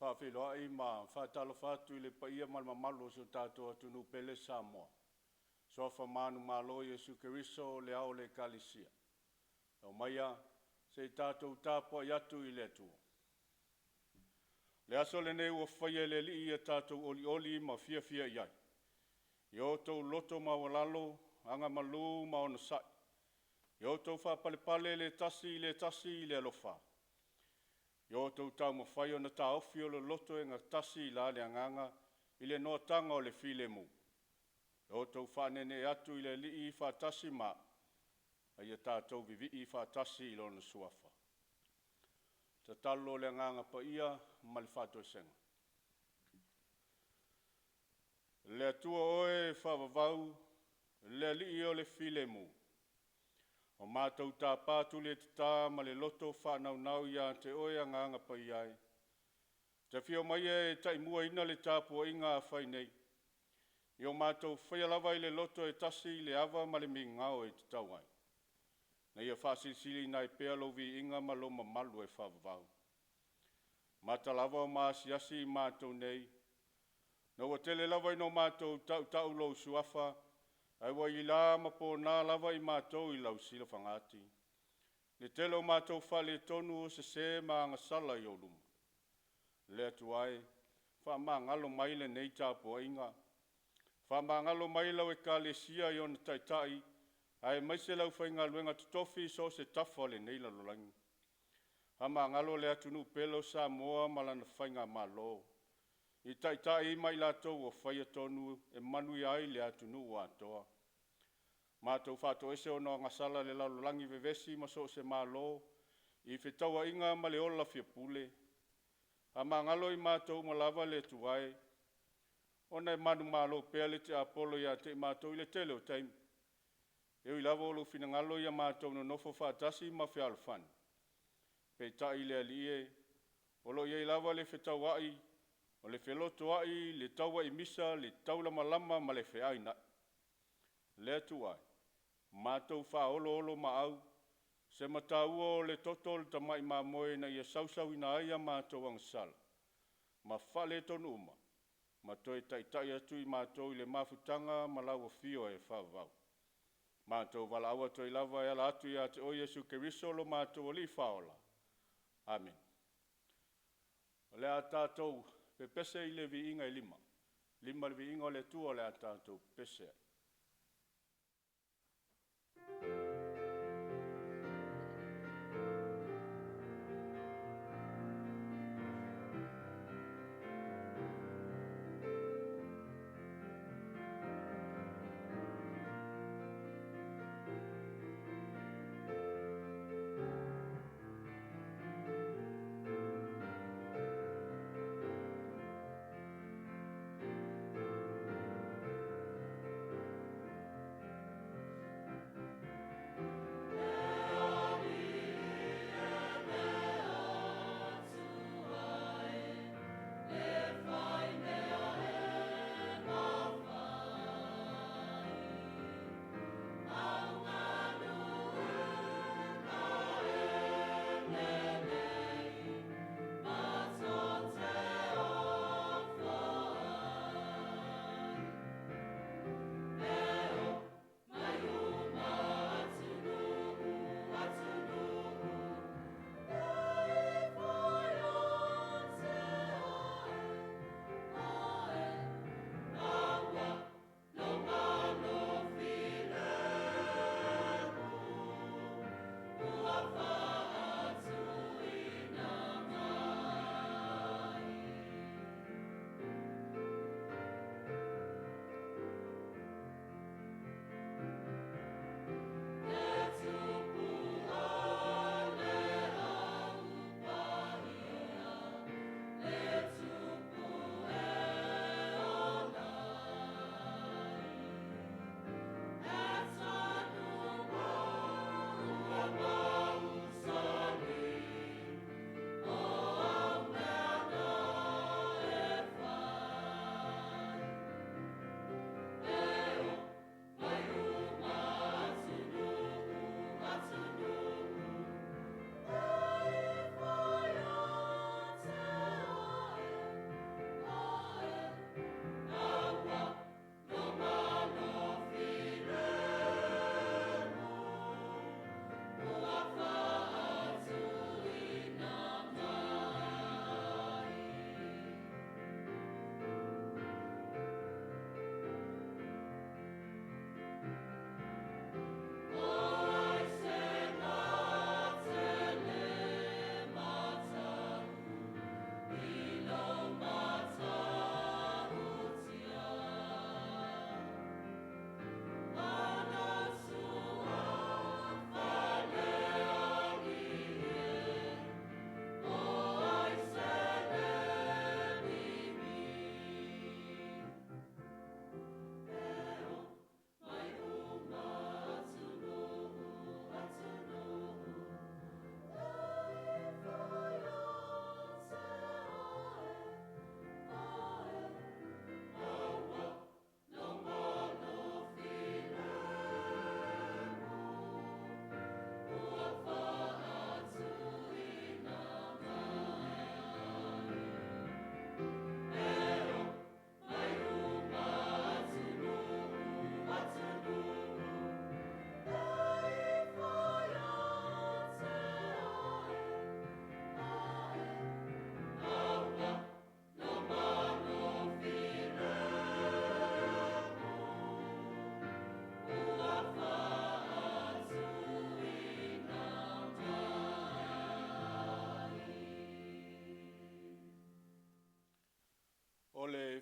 Faafeiloai ma faatalofa atu i le paia ma le mamalu o si o tatou atunuu pele Samoa. Suafa manumalo Iesu Keriso o le ao o le Ekalesia. Tau maia se i tatou tapuai atu i le Atua. Le aso lenei ua faia e le Alii ia tatou olioli ma fiafia i ai. Ia outou loto maualalo, agamalu ma onosai. Ia outou faapalepale le tasi i le tasi i le alofa. Ia outou taumafai ona taofi o le loto e gatasi i la le agaga i le noataga o le filemu. Ia outou faaneenee atu i le Alii faatasi ma a'u, a ia tatou vivii faatasi i Lona Suafa. Tatalo o le Agaga Paia ma le Faatoesega. Le Atua Oe e faavavau, le Alii o le filemu, ua matou tapa tuliatata ma le loto faanaunau ia te Oe Agaga Paia e, e te afio mai e taimuaina le tapuaiga a fai nei, ia o matou faia lava i le loto e tasi le ava ma le migao e tatau ai, ina ia faasilisiliina ai pea Lou viiga ma Lou mamalu e faavavau. Mata lava o maasiasi i matou nei, ina ua tele lava ina o matou tautau Lou Suafa, ae ua ila ma pona lava i matou i lau silafaga ati. Le tele o matou faaletonu o sese ma agasala i ou luma. Le Atua e, faamagalo mai lenei tapuaiga, faamagalo mai lau Ekalesia i ona taitai, aemaise le aufaigaluega totofi i so o se tafa o lenei lalolagi. Faamagalo le atunuu pele o Samoa ma lana faigamalo, i taitai ma i latou o faia tonu e manuia ai le atunuu atoa. Matou faatoese ona o agasala a le lalolagi vevesi ma so o se malo i fetauaiga ma le ola fiapule. Faamagalo i matou uma lava le Atua e, ona e manumalo pea le tiapolo ia te i matou i le tele o taimi. E ui lava o lou finagalo ia matou nonofo faatasi ma fealofani, peitai le Alii e, o lo o i ai lava le fetauai, o le felotoai, le tauaimisa, le taulamalama ma le feainai. Le Atua e, matou faaoloolomaau se mataua o le toto o le tamai mamoe ina ia sausauina ai a matou agasala ma faaletonu uma, ma toe taitai atu i matou i le mafutaga ma lau Afio e faavavau. Matou valaau atu ai lava e ala atu ia te oe Iesu Keriso lo matou Alii Faaola. Amene. O le a tatou pepese i le viiga e lima. 5 le viiga o le Atua o le a tatou pepese ai.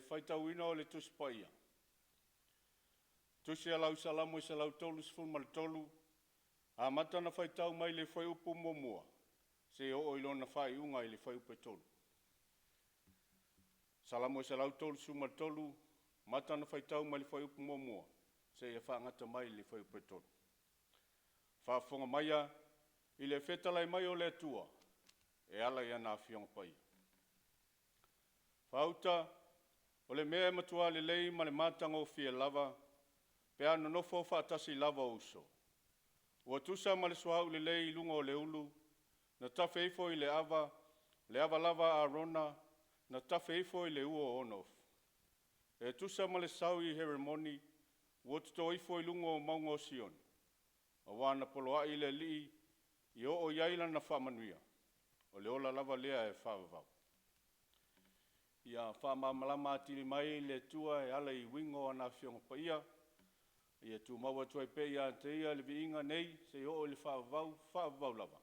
faitauina o le Tusi Paia, Tusi a lau Salamo e 133, amata ona faitau mai le fuaiupu 1 seia oo i lona faaiuga i le fuaiupu e 3. Salamo e 133, amata ona faitau mai le fuaiupu 1 seia faagata mai le fuaiupu e 3. Faafofoga maia i le fetalai mai o le Atua e ala i ana Afioga Paia. Faauta, o le mea e matua lelei ma le matagofie lava pe a nonofo faatasi lava ou uso. Ua tusa ma le suauu lelei i luga o le ulu, na tafe ifo i le ava, le ava lava a Arona, na tafe ifo i le ua o onoofo. E tusa ma le sau i Heremoni ua toto ifo i luga o mauga o Sione, aua na poloai le Alii ia oo i ai lana faamanuia, o le ola lava lea e faavavau. Ia faamalamalama atili mai le Atua e ala i uiga o ana Afioga Paia, ia tumau atu ai pea ia te Ia le viiga nei seia oo i le faavavau, faavavau lava.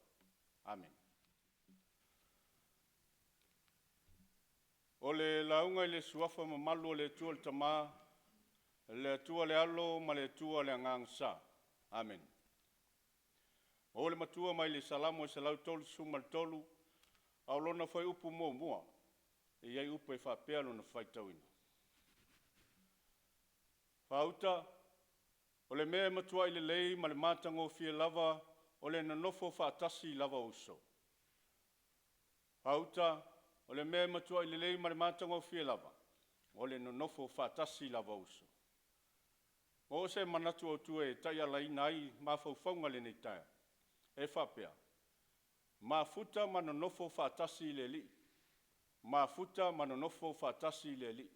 Amene. O le lauga i le Suafa mamalu o le Atua le Tama, le Atua le Alo ma le Atua le Agaga Sa. Amene. Maua le Matua mai le Salamo e 133 a o lona fuaiupu 1, e i ai upu e faapea lona faitauina. Faauta, o le mea e matuai lelei ma le matagofie lava o le nonofo faatasi lava o uso. Faauta, o le mea e matuai lelei ma le matagofie lava, o le nonofo faatasi lava o uso. Maua se manatu autu e taialaina ai mafaufauga i lenei taeao, e faapea; mafuta ma nonofo faatasi le Alii, mafuta ma nonofo faatasi le Alii.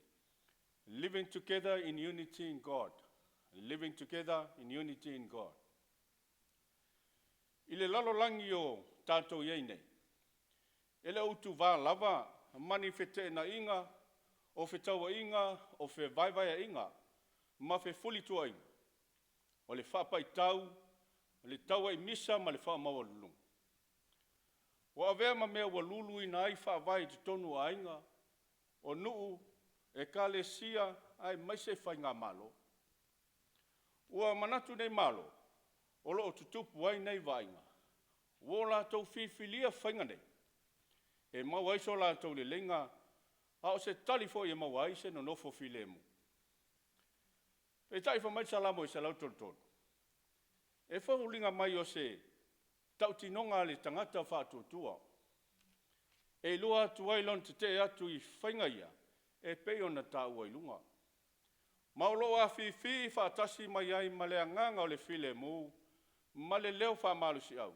Living together in unity in God, living together in unity in God. I le lalolagi o tatou i ai nei, e le o utuvā lava ma ni feteenaiga, o fetauaiga, o fevaevaeaiga ma fefulituaaiga, o le faapaitau, o le tauaimisa ma le faamaualuluga. Ua avea ma mea ua luluina ai faavae i totonu o aiga, o nuu, ekalesia aemaise faigamalo. Ua manatu nei Malo o lo o tutupu ai nei vaaiga, ua latou filifilia faiga nei e maua ai so latou leleiga, a o se tali foi e maua ai se nonofo filemu. Peitai fai mai le Salamo e 133, e foliga mai o se tautinoga a le tagata faatuatua, e iloa atu ai lona tetee atu i faiga ia e pei ona taua i luga. Ma o lo o afifi faatasi mai ai ma le agaga o le filemu ma le leo faamalosiau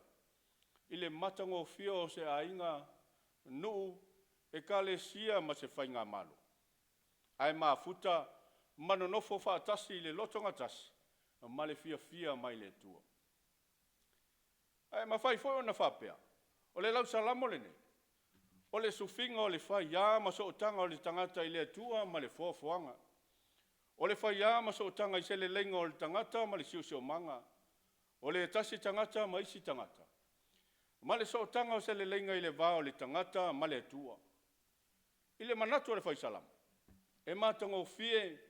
i le matagofie o se aiga, nuu, ekalesia ma se faigamalo, ae mafuta ma nonofo faatasi i le lotogatasi ma le fiafia mai le Atua. Ae mafai foi ona faapea, o le lau Salamo lenei, o le sufiga o le faia ma sootaga o le tagata i le Atua ma le foafoaga. O le faia ma sootaga i se leleiga o le tagata ma le siosiomaga, o le tasi tagata ma isi tagata, ma le sootaga o se leleiga i le va o le tagata ma le Atua. I le manatu o le Fai Salamo, e matagofie,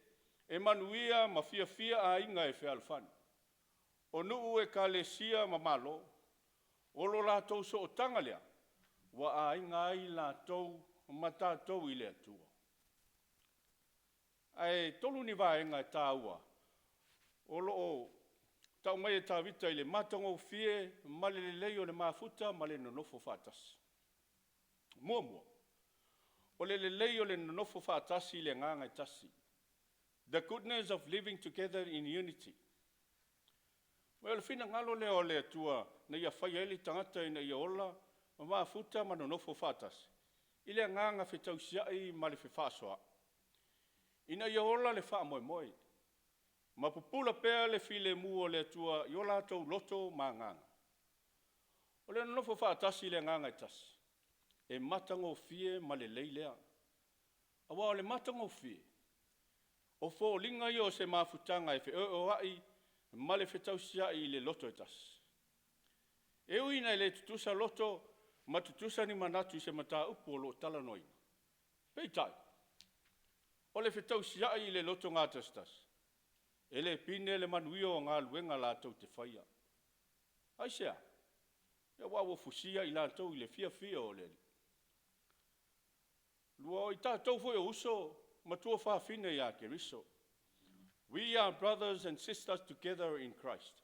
e manuia ma fiafia aiga e fealofani. O nuu, ekalesia ma Malo, o lo latou sootaga lea ua aiga ai latou ma tatou i le Atua. Ae tolu ni vaega e taua o lo o tau mai e Tavita i le matagofie ma le lelei o le mafuta ma le nonofo faatasi. Muamua, o le lelei o le nonofo faatasi i le agaga e tasi. The goodness of living together in unity. O le finagalo lea o le Atua na ia faia ai le tagata ina ia ola ma mafuta ma nonofo faatasi i le agaga fetausiai ma le fefaasoaai, ina ia ola le faamoemoe ma pupula pea le filemu o le Atua i o latou loto ma agaga. O le nonofo faatasi i le agaga e tasi, e matagofie ma lelei lea, aua o le matagofie, o foliga ia o se mafutaga e feoeoeai ma le fetausiai i le loto e tasi. E ui ina le tutusa loto ma tutusa ni manatu i se mataupu o lo o talanoaina, peitai, O le fetausiai i le lotogatasitasi, e le pine le manuia o galuega latou te faia. Aisea? Aua ua fusia i latou i le fiafia o le Alii. Lua, o i tatou foi o uso ma tuafafine ia Keriso. We are brothers and sisters together in Christ.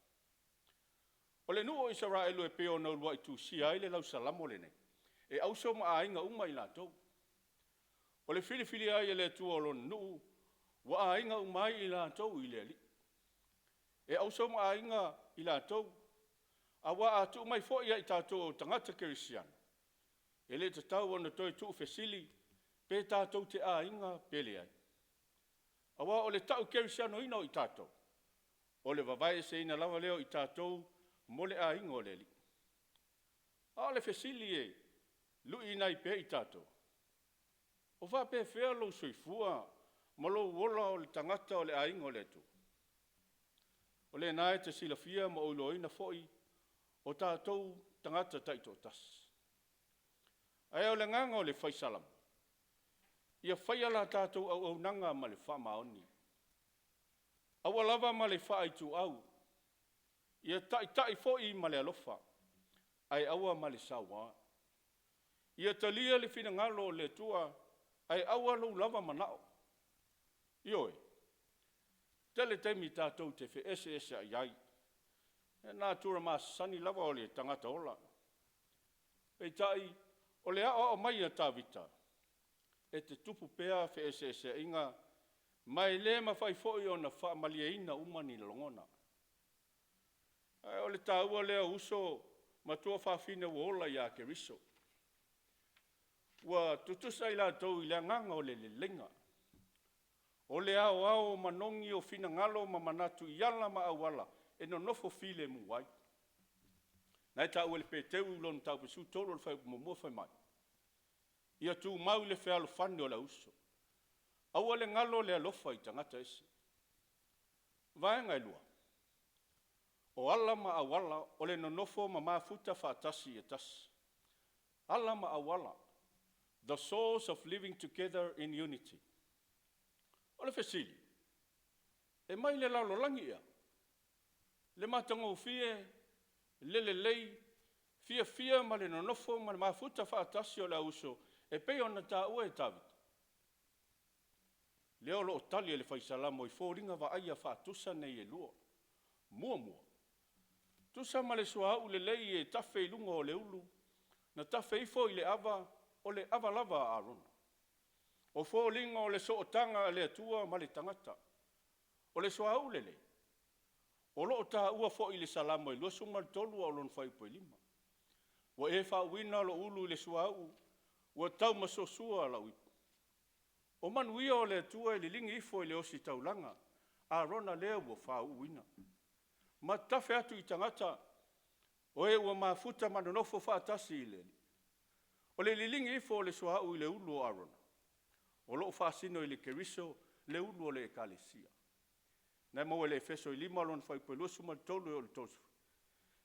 O le nuu o Isaraelu e pei ona uluai tusia ai le lausalamo lenei, e auso ma aiga uma i latou. O le filifilia ai e le Atua o Lona nuu, ua aiga uma ai i latou i le Alii. E auso ma aiga i latou, aua a tuu mai foi ia i tatou o tagata kerisiano, e le tatau ona toe tuufesili pe tatou te aiga pe leai. Aua o le tau kerisianoina o i tatou, o le vavaeeseina lava lea o i tatou mo le aiga o le Alii. A o le fesili e luiina ai pea i tatou, o faapefea lou soifua ma lou ola o le tagata o le aiga o le Atua? O lena e te silafia ma ou iloaina foi o tatou tagata taitoatasi. Ae o le agaga o le fai Salamo, ia faia la tatou auaunaga ma le faamaoni, aua lava ma le faaituau, ia taitai foi ma le alofa, ae aua ma le saua. Ia talia le finagalo o le Atua, ae aua lou lava manao. Ioe, tele taimi tatou te feeseeseai ai, o le natura masani lava o le tagata ola. Peitai, o le aoao mai a Tavita, e te tupu pea feeseeseaiga, ma e le mafai foi ona faamalieina uma ni lagona. Ae o le taua lea o uso ma tuafafine ua ola ia Keriso. Ua tutusa i latou i le agaga o le leleiga, o le aoao o manogi o finagalo ma manatu i ala ma auala e nonofo filemu ai. O lena e taua e le Peteru i lona mataupu 13 i le fuaiupu 1 fai mai, ia tumau le fealofani o le auuso. Aua le galo le alofa i tagata ese. Vaega e 2, o ala ma auala o le nonofo ma mafuta faatasi ia tasi. Ala ma auala, the source of living together in unity. O le fesili, e mai le lalolagi ea? Le matagofie, le lelei, fiafia ma le nonofo ma le mafuta faatasi o le auuso e pei ona taua e Tavita? Lea o lo o tali e le Fai Salamo i foliga vaaia faatusa nei e lua. Muamua, tusa ma le suauu lelei e tafe i luga o le ulu, na tafe ifo i le ava, o le ava lava a Arona. O foliga o le sootaga a le Atua ma le tagata. O le suauu lelei, o lo o taua foi i le Salamo e 23 a o lona fuaiupu e 5. Ua e faauuina lou ulu i le suauu, ua taumasoasua lau ipu. O manuia o le Atua e liligi ifo i le ositaulaga, Arona lea ua faauuina, ma tafe atu i tagata, o e ua mafuta ma nonofo faatasi i le Alii. O le liligi ifo o le suauu i le ulu o Arona, o lo o faasino i le Keriso le ulu o le Ekalesia. Lena e maua i le Efeso 5 lona fuaiupu e 23 e oo i le 30.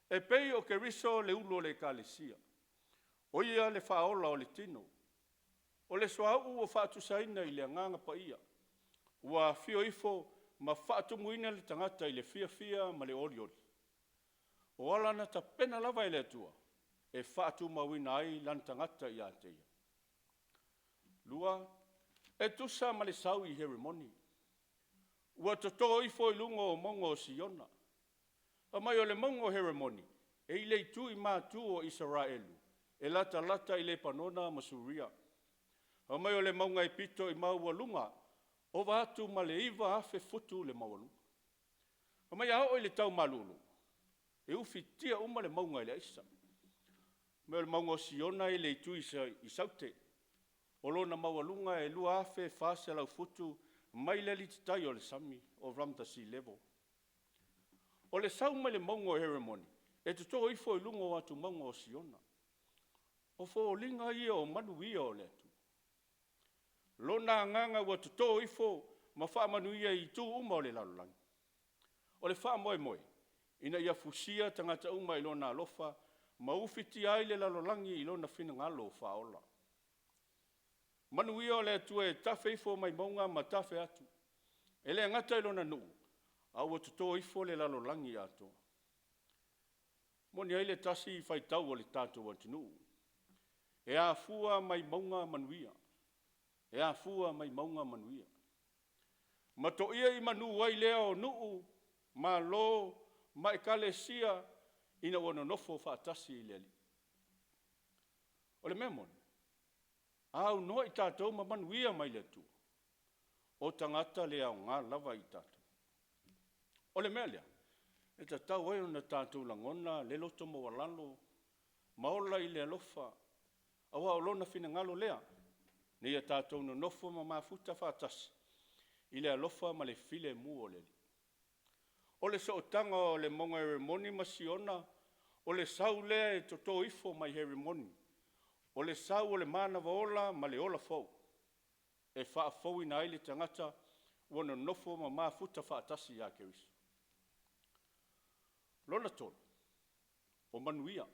E pei o Keriso le ulu o le Ekalesia, o Ia le faaola o le tino. O le suauu ua faatusaina i le Agaga Paia, ua afio ifo ma faatumuina le tagata i le fiafia ma le olioli. O ala na tapena lava e le Atua e faatumauina ai lana tagata ia te Ia. Lua, e tusa ma le sau i Heremoni ua toto ifo i luga o mauga o Siona. Fai mai o le mauga o Heremoni e i le itu i matu o Isaraelu e latalata i Lepanona ma Suria. Fai mai o le mauga e pito i maualuga, ova atu ma le 9,000 futu le maualuga. Fai mai a oo i le tau malulu, e ufitia uma le mauga e le aisa. Fai mai o le mauga o Siona e i le itu i Saute. O lona maualuga e 2,400 futu mai le alititai o le sami, or from the sea level. O le sau mai le mauga o Heremoni e toto ifo i luga o atumauga o Siona. O foliga ia o manuia o le Atua. Lona Agaga ua toto ifo ma faamanuia i itu uma o le lalolagi. O le faamoemoe, ina ia fusia tagata uma i Lona alofa ma ufitia ai le lalolagi i Lona finagalo faaola. Manuia o le Atua e tafe ifo mai mauga ma tafe atu, e le gata i lona nuu, a ua toto ifo le lalolagi atoa. Moni ai le tasi faitau a le tatou atunuu, e afua mai mauga manuia, e afua mai mauga manuia. Ma toia i manu ai lea o nuu, Malo ma Ekalesia ina ua nonofo faatasi i le Alii. O le mea moni, a aunoa i tatou ma manuia mai le Atua, o tagata le aoga lava i tatou. O le mea lea, e tatau ai ona tatou lagona le loto maualalo ma ola i le alofa, aua o Lona finagalo lea, ina ia tatou nonofo ma mafuta faatasi i le alofa ma le filemu o le Alii. O le sootaga o le mauga Heremoni ma Siona, o le sau lea e toto ifo mai Heremoni, o le sau o le manava ola ma le ola fou, e faafouina ai le tagata ua nonofo ma mafuta faatasi ia Keriso. Lona tolu, o manuia.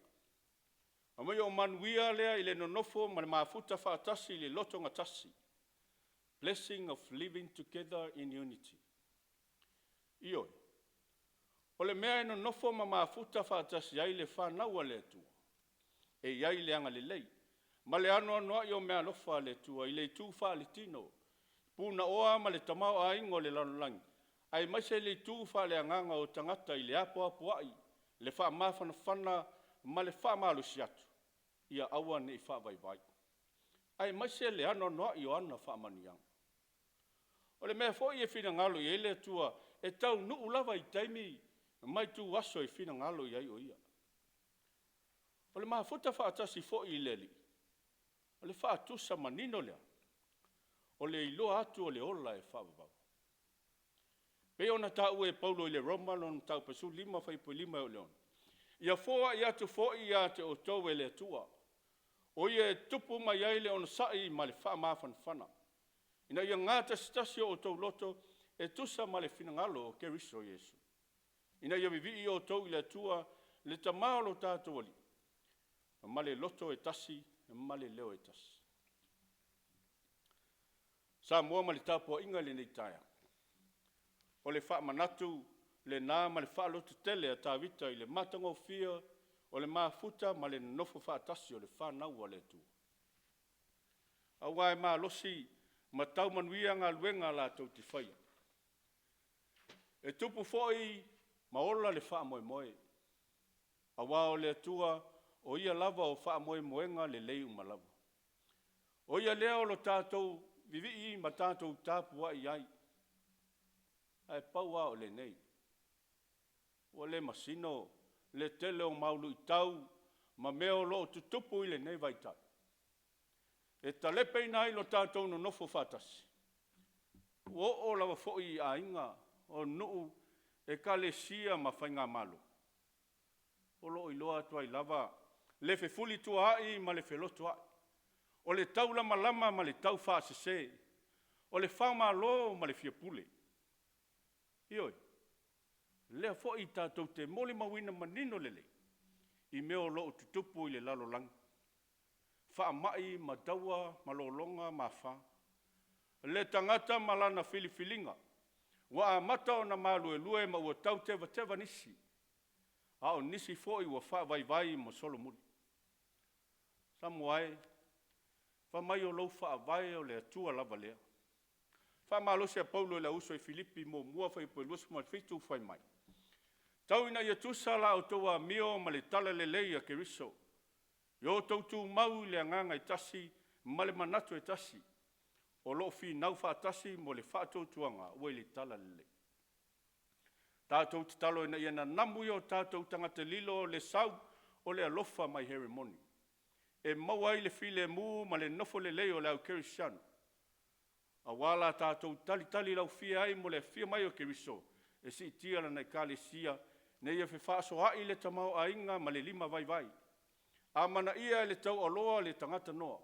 Fai mai o manuia lea i le nonofo ma le mafuta faatasi i le lotogatasi, blessing of living together in unity. Ioe, o le mea e nonofo ma mafuta faatasi ai le fanau a le Atua, e i ai le agalelei ma le anoanoai o meaalofa a le Atua i le itu faaletino, punaoa ma le tamaoaiga o le lalolagi, aemaise le itu faaleagaga o tagata i le apoapoai, le faamafanafana ma le faamalosi atu ia aua ne i faavaivai, aemaise le anoanoai o ana faamanuiaga. O le mea foi e finagalo i ai le Atua e taunuu lava i taimi ma ituaso e finagalo i ai o Ia. O le mafuta faatasi foi i le Alii, o le faatusa manino lea o le iloa atu o le ola e faavavau. E pei ona taua e Paulo i le Roma lona mataupu e 15 fuaiupu e 5 e oo i le 6, ia foai atu foi ia te outou e le Atua, o Ia e tupu mai ai le onosai ma le faamafanafana, ina ia gatasitasi o outou loto e tusa ma le finagalo o Keriso Iesu, ina ia vivii outou i le Atua le Tama o lo tatou Alii ma le loto e tasi ma le leo e tasi. Samoa ma le tapuaiga i lenei taeao, o le faamanatu lena ma le faalototele a Tavita i le matagofie o le mafuta ma le nonofo faatasi o le fanau a le Atua. Aua e malosi ma tau manuia galuega latou te faia. E tupu foi ma ola le faamoemoe, aua o le Atua o Ia lava o faamoemoega lelei uma lava. O Ia lea o lo tatou vivii ma tatou tapuai i ai. Ae pau lava o lenei, ua le masino le tele o mau luitau ma mea o lo o tutupu i lenei vaitau, e talepeina ai lo tatou nonofo faatasi. Ua oo lava foi i aiga, o nuu, ekalesia ma faigamalo, o lo o iloa atu ai lava le fefulituaai ma le felotoai, o le taulamalama ma le taufaasese, o le faamalo ma le fiapule. Ioe, o lea foi tatou te molimauina manino lelei i mea o lo o tutupu i le lalolagi, faamai ma taua ma lologa ma afa, le tagata ma lana filifiliga ua amata ona maluelue ma ua tau tevateva nisi, a o nisi foi ua faavaivai ma solomuli. Samoa e, fai mai o lou faavae o le Atua lava lea. Faamalosi a Paulo i le auuso i Filipi 1 fuaiupu 27 fai mai, tau ina ia tusa la outou amio ma le talalelei a Keriso, ia outou tumau i le agaga e tasi ma le manatu e tasi, o lo o finau faatasi mo le faatuatuaga ua i le talalelei. Tatou tatalo ina ia nanamu i o tatou tagata lilo le sau o le alofa mai Heremoni e maua ai le filemu ma le nofo lelei o le au kerisiano, aua la tatou talitali laufia ai mo le afio mai o Keriso e siitia Lana Ekalesia ina ia fefaasoaai le tamaoaiga ma le limavaivai, amanaia e le taualoa le tagata noa,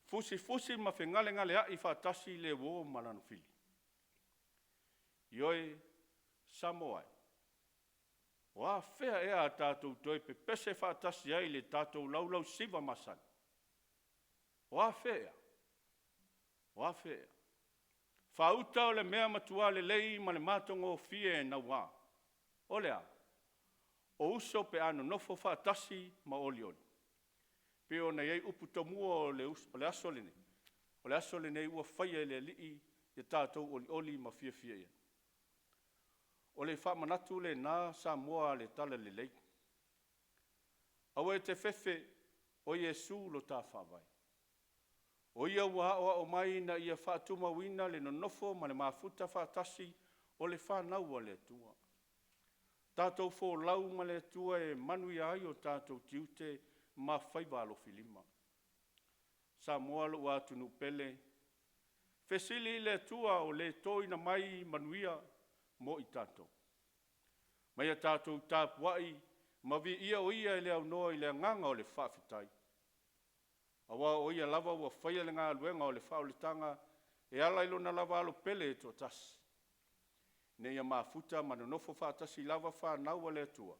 fusifusi ma fegalegaleai faatasi le uo ma lana fili. Ioe, Samoa e, o afea ea a tatou toe pepese faatasi ai i le tatou laulausiva masani? O afea ea? O afe ea? Faauta o le mea matua lelei ma le matagofie naua. O le a? O uso pe a nonofo faatasi ma olioli. Pei ona i ai upu tomua o le, o le aso lenei, o le aso lenei ua faia e le Alii ia tatou olioli ma fiafia i ai. O le faamanatu lena Samoa a le Talalelei. Aua e te fefe, o Iesu lo ta faavae. O ia ua aoao mai ina ia faatumauina le nonofo ma le mafuta faatasi o le fanau a le Atua. Tatou folau ma le Atua e manuia ai o tatou tiute ma faiva alofilima. Samoa lou atunuu pele, fesili i le Atua o le toina mai manuia mo i tatou. Ma ia tatou tapuai ma viia o Ia e le aunoa i le agaga o le faafetai. Aua o Ia lava ua faia le galuega o le faaolataga e ala i Lona lava Alo pele e toatasi, ina ia mafuta ma nonofo faatasi lava fanau a le Atua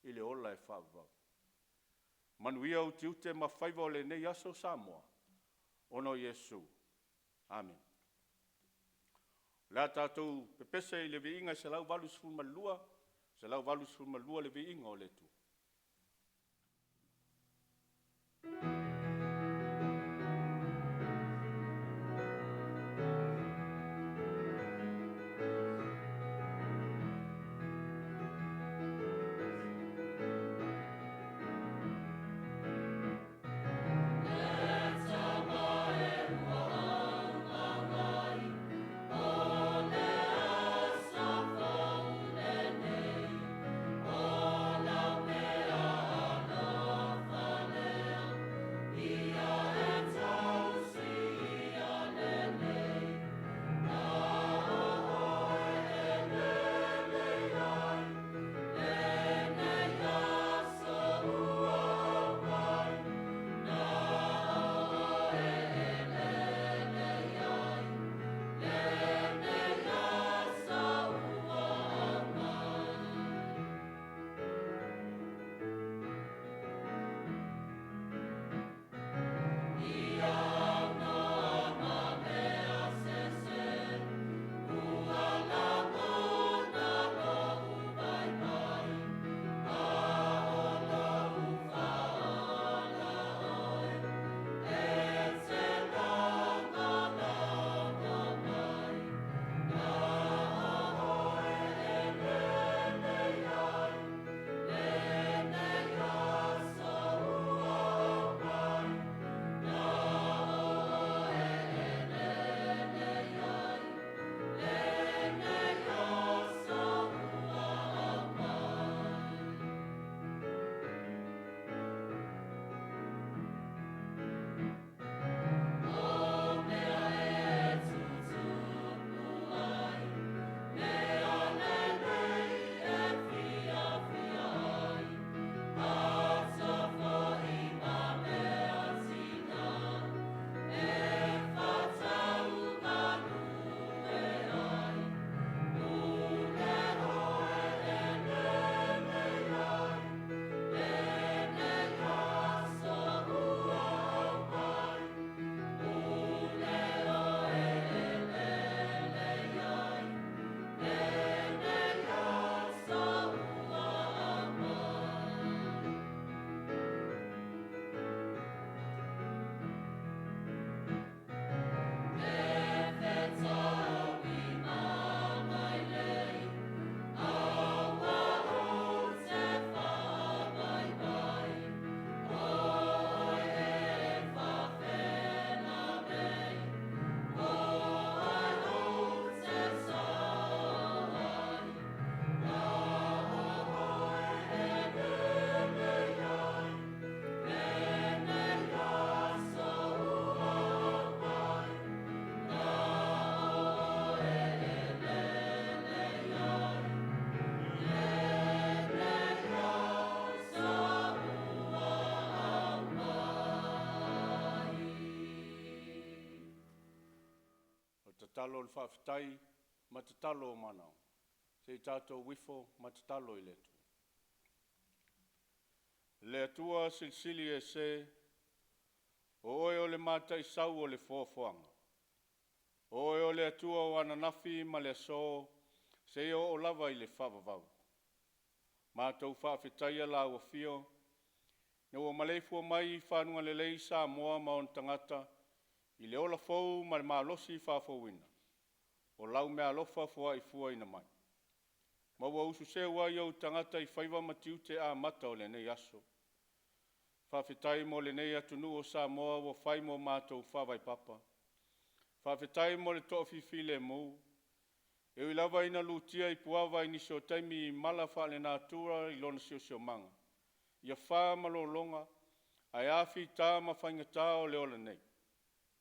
i le ola e faavavau. Manuia ou tiute ma faiva o lenei aso Samoa, ona o Iesu. Amene. O le a tatou pepese i le viiga e 182, 182 le viiga o le Atua. O le tatalo o le faafetai ma tatalo o manaoga. Se i tatou ifo ma tatalo i le Atua. Le Atua Silisili Ese, o Oe o le Mataisau o le foafoaga. O oe o le Atua o ananafi ma le aso, seia oo lava i le faavavau. Matou faafetaia lau afio ina ua maleifua mai i fanuga lelei Samoa ma ona tagata i le ola fou ma le malosi faafouina o lau meaalofa foai fuaina mai, ma ua ususeu ai ou tagata i faiva ma tiute amata o lenei aso. Faafetai mo lenei atunuu o Samoa ua fai mo matou faavaepapa. Faafetai mo le toafilemu. E ui lava ina lutia i puava i nisi o taimi i mala faalenatura i lona siosiomaga, i afa ma lologa, ae a fita ma faigata o le ola nei,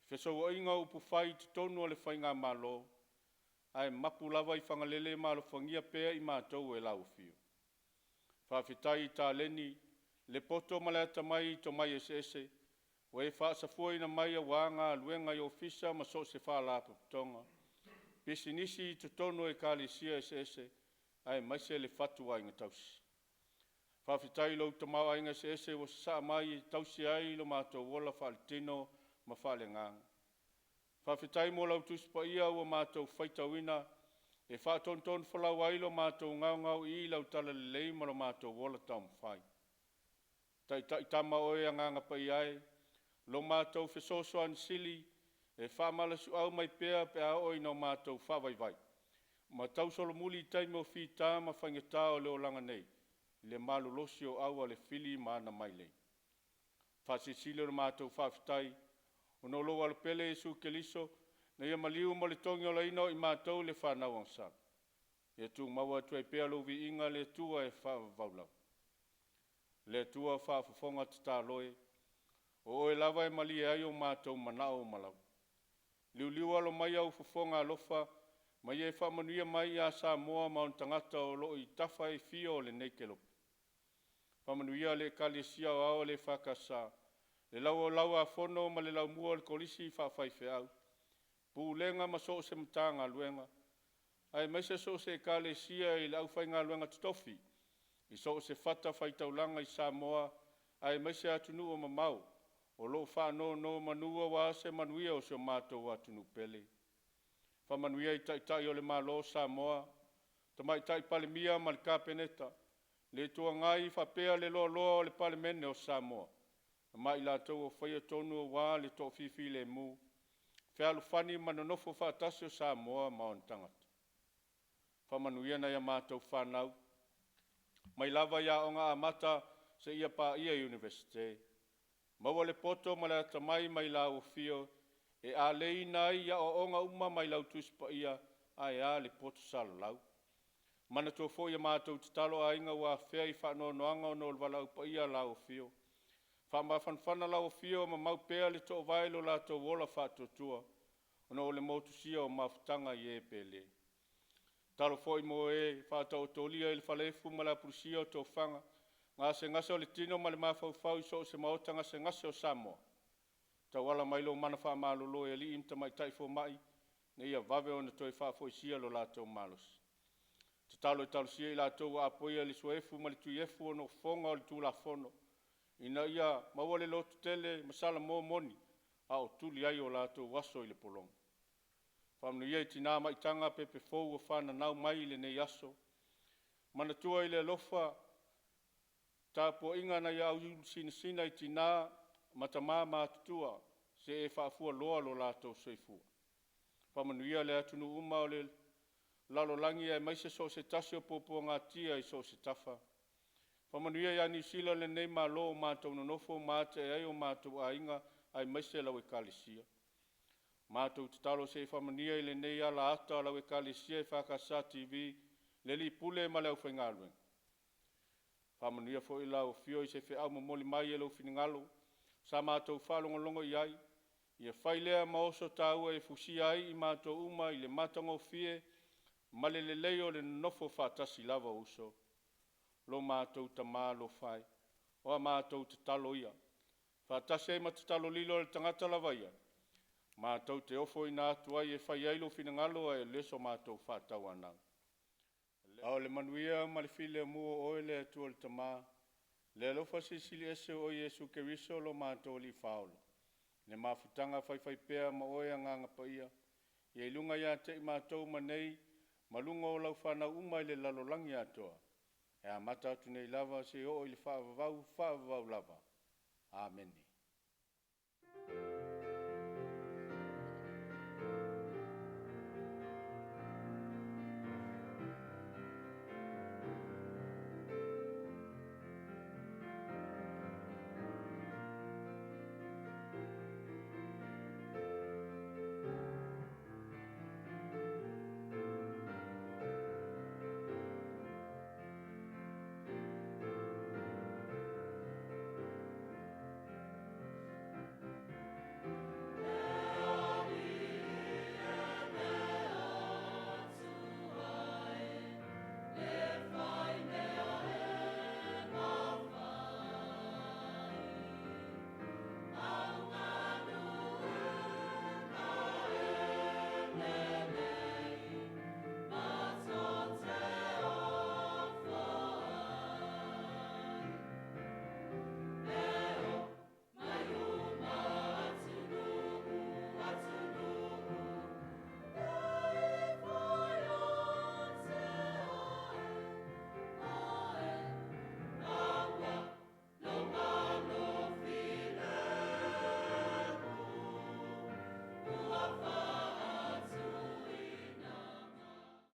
fesouaiga o upufai i totonu o le faigamalo, ae mapu lava i Fagalele ma alofagia pea i matou e lau Afio. Faafetai i taleni, le poto ma le atamai i tomai eseese ua e faasafuaina mai aua galuega i ofisa ma so o se faalapotopotoga, pisinisi i totonu o Ekalesia eseese, aemaise le fatuaiga tausi. Faafetai i lou tamaoaiga eseese ua sasaa mai e tausi ai lo matou ola faaletino ma faaleagaga. Faafetai mo lau Tusi Paia ua matou faitauina e faatonutonufolau ai lo matou gaogaoii i lau talalelei ma lo matou ola taumafai. Taitai tama oe Agaga Paia e, lo matou fesoasoani sili e faamalosiau mai pea pe a oo ina matou faavaivai ma tausolomuli i taimi o fita ma faigata o le olaga nei, i le malolosi o au a le fili ma ana mailei. Faasilisili lo matou faafetai ona o lou Alopele Iesu Keriso na ia maliu mo le togiolaina o i matou le fanau agasala. Ia tumau atu ai pea lou viiga le Atua e faavavau lava. Le Atua faafofoga tatalo e, o oe lava e malie ai o matou manao uma lava. Liuliu alo mai au fofoga alofa ma ia e faamanuia mai ia Samoa ma ona tagata o lo o i tafa e fia o lenei kelope. Faamanuia le Ekalesia Aoao a le EFKS, le Laulau-a-Fono ma le Laumua o le Kolisi Faafaifeau, Pulega ma so o se Matagaluega, aemaise so o se Ekalesia i le aufaigaluega totofi i so o se fatafaitaulaga i Samoa aemaise atunuu e mamao o lo o faanonomanu aua se manuia o si o matou atunuu pele. Faamanuia i Taitai o le Malo o Samoa, Tamaitai Palemia ma le Kapeneta, le Itu Agai faapea le loaloa o le Palemene o Samoa, ma i latou o faia tonu aua le toafilemu, fealofani ma nonofo faatasi o Samoa ma ona tagata. Faamanuia nai a matou fanau, mai lava i aoga amata seia paia Iunivesite. Maua le poto ma le atamai mai lau Afio e aleiina ai aoaoga uma mai lau Tusi Paia, ae a le poto salalau. Manatua foi a matou tatalo aiga ua afea i faanoanoaga ona o le valaau paia a lau Afio. Faamafanafana lau Afio ma mau pea le toovae i lo latou ola faatuatua ona o le motusia o mafutaga i e pele. Tatalo foi mo e faataotolia i le falaefu ma le apulusia o tofaga, gasegase o le tino ma le mafaufau i so o se maota gasegase o Samoa, tauala mai lou mana faamalolo e alii ma tamaitai fomai, ina ia vave ona toe faafoisia lo latou malosi. Tatalo e talosia i latou ua apoia i le suaefu ma le tuiefu ona o fofoga o le Tulafono, ina ia maua le lototele ma salamo moni a o tuli ai o latou aso i le pologa. Faamanuia i tina maitaga pepe fou ua fananau mai i lenei aso. Manatua i le alofa tapuaiga a nai au ulu sinasina i tina ma tama matutua seia faafualoa lo latou soifua. Faamanuia le atunuu uma o le lalolagi aemaise so o se tasi o puapuagatia i so o se tafa. Faamanuia ia Niu Sila lenei Malo o matou nonofo ma atiae ai o matou aiga aemaise lau Ekalesia. Matou tatalo se i faamanuia i lenei alaata o lau Ekalesia EFKS TV, le alii pule ma le aufaigaluega. Faamanuia foi lau Afio i se feau momoli mai e lou finagalo sa matou faalogologo i ai, ia fai lea ma oso taua e fusia ai i matou uma i le matagofie ma le lelei o le nonofo faatasi lava o uso. Lo matou Tama alofa e, o a matou tatalo ia, faatasi ai ma tatalo lilo a le tagata lava ia, matou te ofoina atu ai e fai ai lou finagalo ae le so matou faatauanau. A o le manuia ma le filemu o oe le Atua le Tama, le alofa silisili ese o oe Iesu Keriso lo matou Alii Faaola, le mafutaga faifaipea ma oe Agaga Paia, Ia i luga ia te i matou ma nei, ma luga o lau fanau uma i le lalolagi atoa, e amata atu nei lava seia oo i le faavavau faavavau lava. Amene.